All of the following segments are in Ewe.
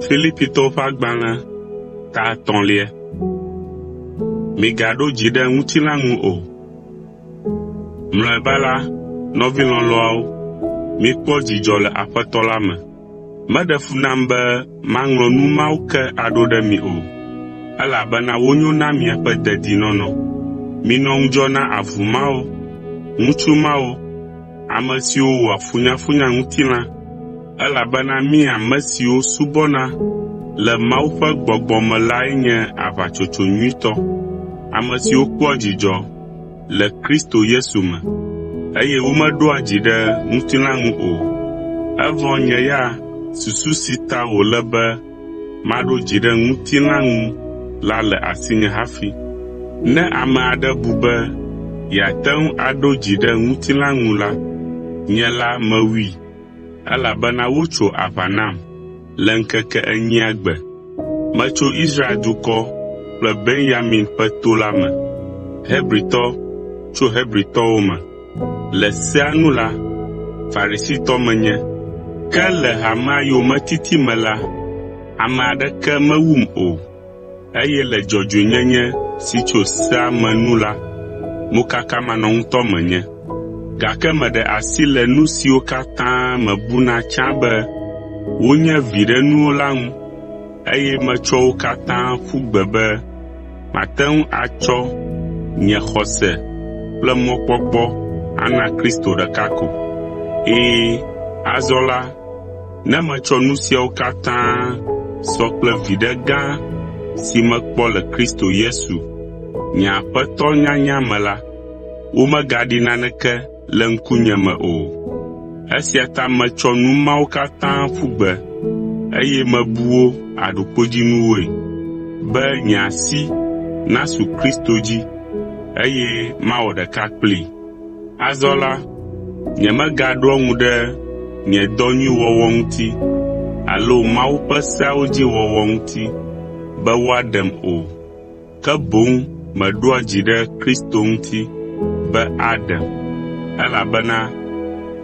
Filipitɔwo ƒe agbalẽ ta etɔ̃lia. Migaɖo dzi ɖe ŋutilã ŋu o. Mlɔeba la, nɔvi lɔlɔ̃awo, mikpɔ dzidzɔ le Aƒetɔ la me. Meɖe fu nam be maŋlɔ nu mawo ke aɖo ɖe mi o, elabena wonyo na miaƒe dedinɔnɔ. Minɔ ŋudzɔ na avu mawo, ŋutsu mawo, ame siwo wɔa funyafunya ŋutilã, elabena mí ame siwo subɔna le Mawu ƒe Gbɔgbɔ me lae nye aʋatsotso nyuitɔ, ame siwo kpɔa dzidzɔ le Kristo Yesu me, eye womeɖoa dzi ɖe ŋutilã ŋu o. Evɔ nye ya susu si ta wòle be maɖo dzi ɖe ŋutilã ŋu la le asinye hafi. Ne ame aɖe bu be yeate ŋu aɖo dzi ɖe ŋutilã ŋu la, nye la mewui, elabena wotso aʋa nam le ŋkeke enyia gbe. Metso Israel dukɔ kple Benyamin ƒe to la me, Hebritɔ tso Hebritɔwo me. Le sea nu la, Farisitɔ menye, ke le hamea yometiti me la, ame aɖeke mewum o, eye le dzɔdzɔenyenye si tso sea me nu la, mokakamanɔŋutɔ menye. Gake meɖe asi le nu siwo katã mebuna tsã be wonye viɖenuwo la ŋu, eye metsɔ wo katã ƒu gbe be mate ŋu atsɔ nye xɔse kple mɔkpɔkpɔ ana Kristo ɖeka ko. Ɛ̃, azɔ la, ne metsɔ nu siawo katã sɔ kple viɖe gã si mekpɔ le Kristo Yesu, nye Aƒetɔ nyanya me la, womegaɖi naneke le ŋkunye me o. Esia ta metsɔ nu mawo katã ƒu gbe, eye mebu wo aɖukpodzinuwoe, be nye asi nasu Kristo dzi, eye mawɔ ɖeka kplii. Azɔ la, nyemegaɖoa ŋu ɖe nye dɔ nyui wɔwɔ ŋuti alo Mawu ƒe seawo dzi wɔwɔ ŋuti be woaɖem o, ke boŋ meɖoa dzi ɖe Kristo ŋuti be aɖem, elabena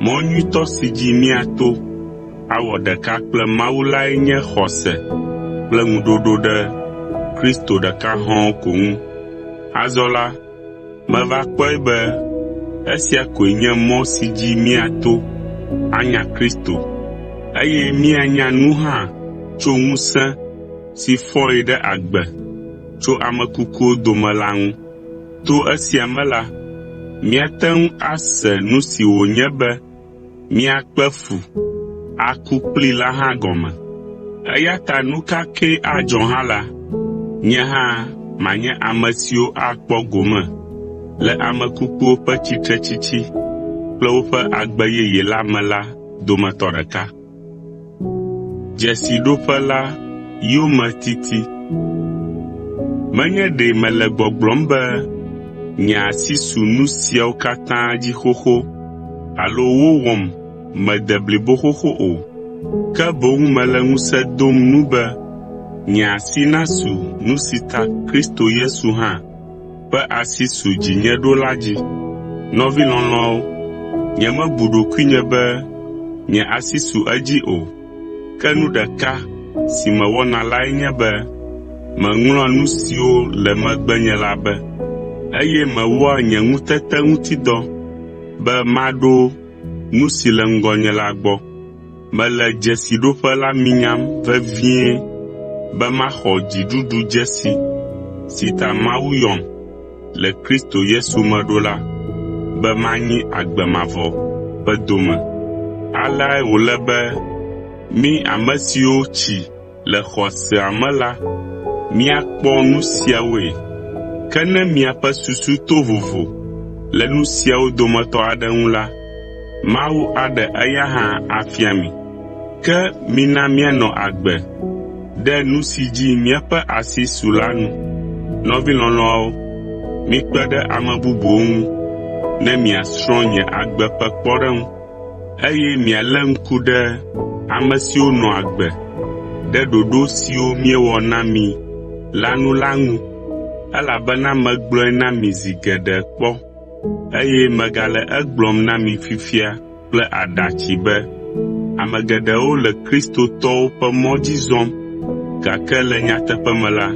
mɔ nyuitɔ si dzi míato awɔ ɖeka kple Mawu lae nye xɔse kple ŋuɖoɖo ɖe Kristo ɖeka hɔ̃ɔ ko ŋu. Azɔ la, meva kpɔe be esia koe nye mɔ si dzi míato anya Kristo, eye míanya nu hã tso ŋusẽ si fɔe ɖe agbe tso ame kukuwo dome la ŋu. To esia me la, míate ŋu ase nu si wònye be míakpe fu aku kplii la hã gɔme. Eya ta nu ka kee adzɔ hã la, nye hã manye ame siwo akpɔ gome le ame kukuwo ƒe tsitretsitsi kple woƒe agbe yeye la me la dometɔ ɖeka. Menye ɖe mele gbɔgblɔm be nye asi su nu siawo katã dzi xoxo alo wowɔm mede blibo xoxo o, ke boŋ mele ŋusẽ dom nu be nye asi nasu nu si ta Kristo Yesu hã ƒe asi su dzinye ɖo la dzi. Nɔvi lɔlɔ̃awo, nyemebu ɖokuinye be nye asi su edzi o, ke nu ɖeka si mewɔna lae nye be meŋlɔa nu siwo le megbenye la be, eye mewɔa nye ŋutete ŋuti dɔ be maɖo nu si le ŋgɔnye la gbɔ. Mele dzesiɖoƒe la minyam vevie be maxɔ dziɖuɖudzesi si ta Mawu yɔm le Kristo Yesu me ɖo la, be manyi agbe mavɔ ƒe dome. Aleae wòle be mí ame siwo tsi le xɔsea me la míakpɔ nu siawoe. Ke ne miaƒe susu to vovo le nu siawo dometɔ aɖe ŋu la, Mawu aɖe eya hã afia mi. Ke mina míanɔ agbe ɖe nu si dzi míaƒe asi su la nu. Nɔvi lɔlɔ̃awo, mikpe ɖe ame bubuwo ŋu ne miasrɔ̃ nye agbe ƒe kpɔɖeŋu, eye mialé ŋku ɖe ame siwo nɔa agbe ɖe ɖoɖo siwo míewɔ na mi la nu la ŋu, elabena megblɔe na mi zi geɖe kpɔ, eye megale egblɔm na mi fifia kple aɖatsi be ame geɖewo le kristotɔwo ƒe mɔ dzi zɔm. gake le nyateƒe me la,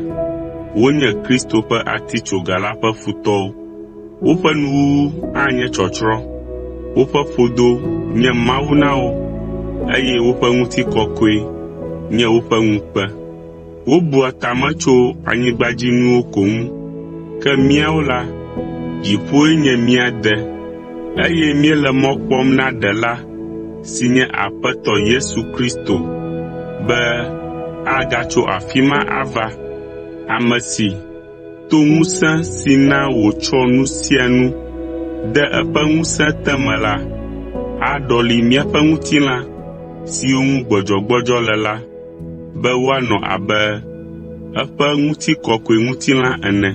wonye Kristo ƒe atitsoga la ƒe futɔwo. Woƒe nuwuwu anye tsɔtsrɔ̃, woƒe ƒodo nye mawu na wo, eye woƒe ŋutikɔkɔe nye woƒe ŋukpe. Wobua ta me tso anyigbadzinuwo ko ŋu, ke míawo la, dziƒoe nye mía de, eye míele mɔ kpɔm na Ɖela si nye Aƒetɔ Yesu Kristo be agatso afi ma ava, ame si to ŋusẽ si na wòtsɔ nu sia nu de eƒe ŋusẽ te me la, aɖɔli míaƒe ŋutilã siwo ŋu gbɔdzɔgbɔdzɔ le la be woanɔ abe eƒe ŋutikɔkɔeŋutilã ene.